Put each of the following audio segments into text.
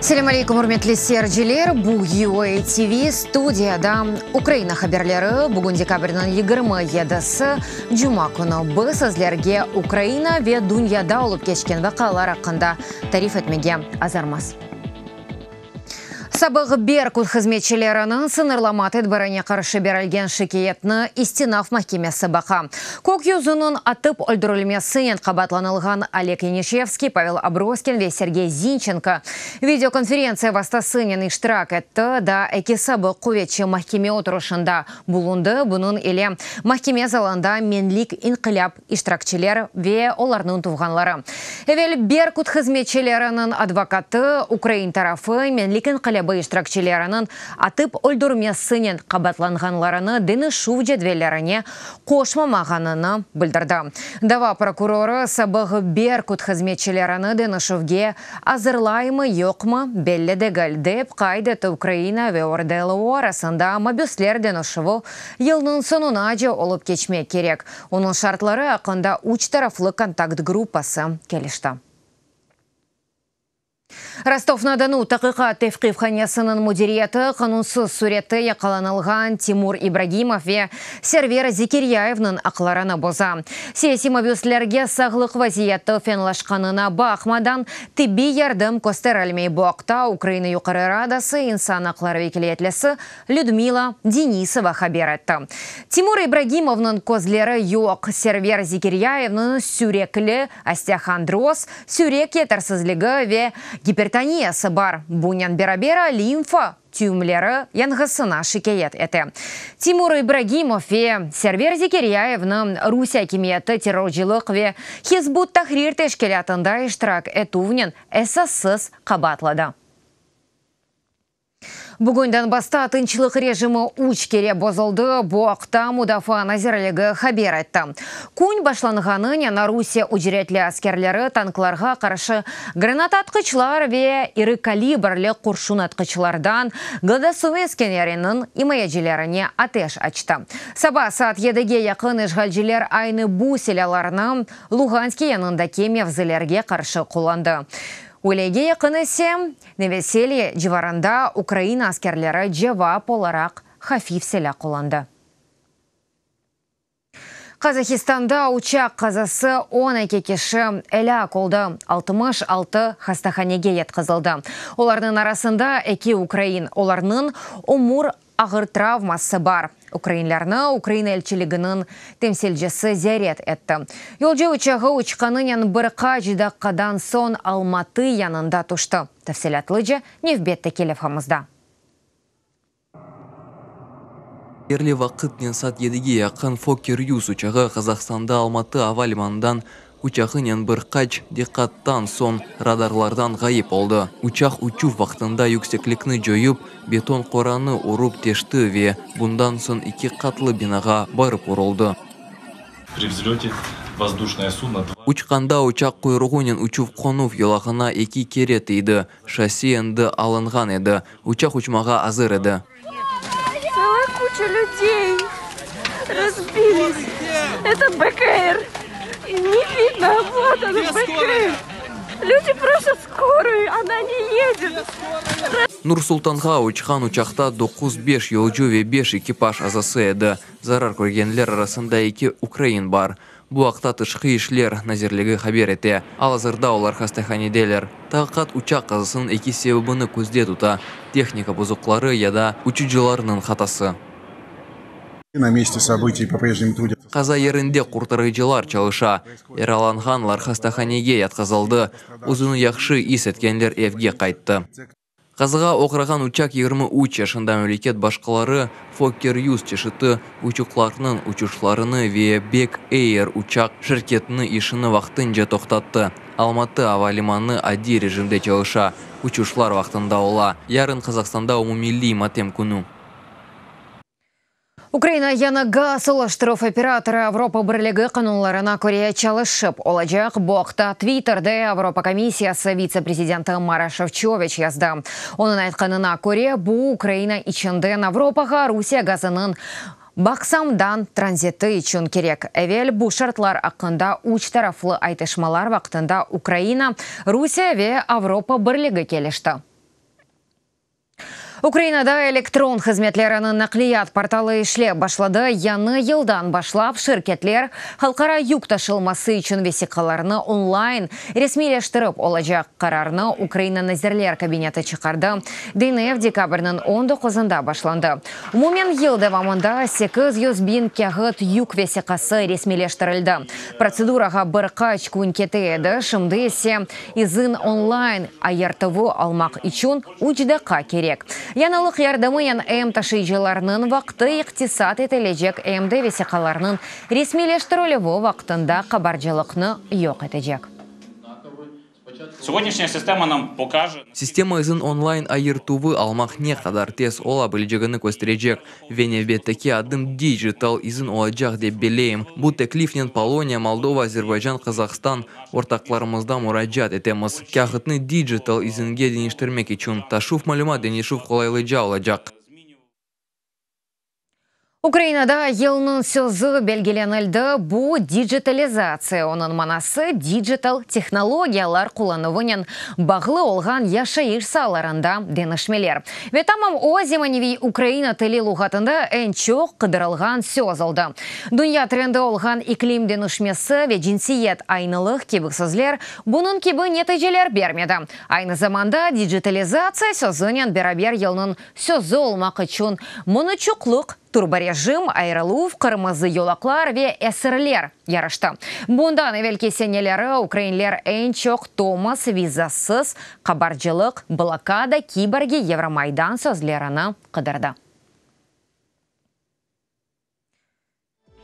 Selâm aleykum, ürmetli seyirciler! Bu UA TV studiyada Ukraina haberleri. Bugün dekabrniñ 27-si, cuma künü. Biz sizlerge Ukraina ve dünyada olıp keçken vaqialar aqqında tarif etmege azırmız. Sabıq Berkut hızmetçileriniñ sıñırlama tedbirine qarşı berilgen şikâyetni istinaf mahkemesi baqa. Kök yüzüniñ atıp öldürilmesinen qabaatlanılğan Oleg Yanişevskiy, Pavel Abroskin ve Sergey Zinçenko videokonferentsiya vastasınen iştirak etti, daa eki sabıq quvetçi mahkeme oturışında bulundı, bunıñ ile mahkeme zalında Menlik inqilâp iştirakçiler ve olarnıñ tuvğanları. Evel Berkut hızmetçileriniñ advokatı, ukrain tarafı Menlik inqilâbı iştirakçileriniñ atıp öldürmesinen qabaatlanğanlarını deñişüv cedvellerine qoşmamağanını bildirdi. Dava prokurorı sabıq Berkut hızmetçilerini deñişüvge azırlaymı-yoqmı belli degil, dep qayd etti Ukraina ve ORDLO arasında mabüsler deñişüvi yılnıñ soñunace olıp keçmek kerek, onıñ şartları aqqında üç taraflı kontakt gruppası kelişti. Rostov-na-Donu taqiqat tevqifhanesiniñ müdiriyeti qanunsız sürette yaqalanılğan Timur İbragimov ve Server Zekiryayevniñ aqlarını boza. Siyasiy mabüslerge sağlıq vaziyeti fenlaşqanına baqmadan, tibbiy yardım kösterilmey. Bu aqta Ukraina Yuqarı Radası insan aqları vekiliyetlisi Lüdmila Denisova haber etti. Timur İbragimovnıñ közleri yoq, Server Zekiryayevniñ sürekli osteohondroz, sürek yetersizligi ve gipertoniyası bar, bunen beraber limfa tüyümleri yanğısına şikâyet ete. Timur İbragimov ve Server Zekiryayevni Rusiye akimiyeti terrorcılıq ve Hizb ut-Tahrir teşkilâtında iştirak etüvnen esassız qabaatladı. Bugün Donbassta tınçlıq rejimi üç kere bozuldı, bu aqta Mudafaa nazirligi haber etti. Kün başlanğanınen Rusiye ücretli askerleri tanklarğa qarşı granata atqıçlar ve iri kalibrli qurşun atqıçlardan Gladosumets keneriniñ imayecilerine ateş açtı. Saba saat yedige yaqın işğalciler aynı bu silâlarnı Luğansk yanındaki mevzilerge qarşı qullandı. Üylege yaqın ise Novoselye civarında Ukraina askerleri cevap olaraq hafif silâ qullandı. Qazahistanda uçaq qazası, 12 kişi elâk oldı, 66 hastahanege yatqızıldı. Olarnıñ arasında eki ukrain, olarnıñ ömür ağır travması bar. Ukrainlerni Ukraina elçiliginiñ temsilcisi ziyaret etti. Yolcu uçağı uçqanınen bir qaç daqqadan soñ Almatı yanında tüşti. Tafsilâtlıca nevbetteki levhamızda. Yerli vaqıtnen saat yedige yaqın Fokker 100 uçağı Qazahstanda Almatı ava limanından uçağınen bir qaç diqqattan soñ radarlardan ğayıp oldı. Uçaq uçuv vaqtında yükseklikni coyıp, beton qoranı urıp teşti ve bundan soñ eki qatlı binağa barıp uruldı. Pri vzlöte vozduşnoye sudno dva. Uçqanda uçaq quyruğınen uçuv-qonuv yolağına eki kere tiydi. Şassi endi alınğan edi, uçaq uçmağa azır edi. Целая куча людей разбились. Это БКР. Не видно, вот он, БКР. Люди просят скорую, она не едет. Nur-Sultanğa uçqan uçaqta 905 yolcu ve beş ekipaj azası edi. Zarar körgenler arasında eki ukrain bar. Bu aqta Tışqı işler nazirligi haber ete. Al-azırda olar hastahanedeler. Taqiqat uçaq qazasınıñ eki sebebini közde tuta, tehnika bozuqları ya da uçucılarnıñ hatası. Na meste sobıtiy po-prejnemu trudâtsa. Qaza yerinde qurtarıcılar çalışa. Yaralanğanlar hastahanege yatqızıldı, özüni yahşı is etkenler evge qayttı. Qazağa oğrağan uçaq 23 yaşında memleket başqaları Fokker 100 çeşiti uçuqlarnıñ uçuşlarını ve Bek Air uçaq şirketiniñ işini vaqtınca toqtattı. Almatı ava limanı adiy rejimde çalışa, uçuşlar vaqtında ola. Yarın Qazahstanda umummilliy matem künü. Ukraina yañı gaz ulaştıruv operatorı Avropa Birligi qanunlarına köre çalışıp olacaq. Bu aqta Twitterde Avropa komissiyası vitse-prezidenti Maroş Şefçoviç yazdı. Onıñ aytqanına köre, bu Ukraina içinden Avropağa Rusiye gazınıñ baqsamdan tranziti içün kerek. Evel bu şartlar aqqında üç taraflı aytışmalar vaqtında Ukraina, Rusiye ve Avropa Birligi kelişti. Ukrainada elektron hızmetleriniñ naqliyat portalı işlep başladı. Yañı yıldan başlap şirketler halqara yük taşılması içün vesiqalarnı onlayn resmiyleştirip olacaq. Qararnı Ukraina Nazirler Kabineti çıqardı. Deñev dekabrniñ on doquzında başlandı. Umumen yıl devamında 800 biñ kâğıt yük vesiqası resmiyleştirildi. Protsedurağa bir qaç kün kete edi, şimdi ise izin onlayn ayırtuvı almaq içün üç daqqa kerek. Yañılıq yardımınen em taşıyıcılarnıñ vaqtı iqtisat etilecek, em de vesiqalarnıñ resmiyleştirilüvi vaqtında qabarcılıqnı yoq etecek. Segodnyashnyaya sistema nam pokaje. Sistema izin onlayn ayırtuvı almaq ne qadar tez ola bilecegini kösterecek. Ve nevbetteki adım dijital izin olacaq dep belleyim. Bu teklifnen Poloniya, Moldova, Azerbaycan, Qazahstan ortaqlarımızğa muracaat etemiz. Kâğıtnı dijital izinge deñiştirmek içün. Taşuv, malümat deñişüv qolaylıca olacaq. Ukrainada yılnıñ sözü belgilenildi. Bu dijitalizatsiya. Onıñ manası dijital tehnologiyalar qullanuvınen bağlı olğan yaşayış saalarında deñişmeler. Ve tamam o zemaneviy Ukraina tili luğatında eñ çoq qıdırılğan söz oldı. Dünya trendi olğan iklim deñişmesi ve cinsiyet aynılıq kibi sözler bunıñ kibi neticeler bermedi. Aynı zamanda dijitalizatsiya sözünen beraber yılnıñ sözü olmaq içün monoçuqluq, turborejim, ayırıluv, qırmızı yolaqlar ve esirler yarıştı. Bundan evelki seneleri ukrainler eñ çoq tomos, vizasız, qabarcılıq, blokada, kiborgi, Yevromaydan sözlerini qıdırdı.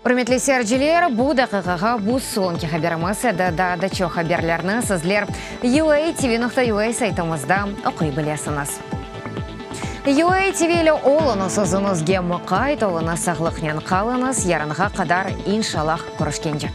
Ürmetli seyirciler, bu daqiqağa bu soñki haberimiz edi. Daa da çoq haberlerni sizler uatv.ua saytımızda oquy bilesiñiz. UA TV ile oluñız, özüñizge muqayt oluñız, sağlıqnen qalıñız, yarınğa qadar inşallah körüşkence.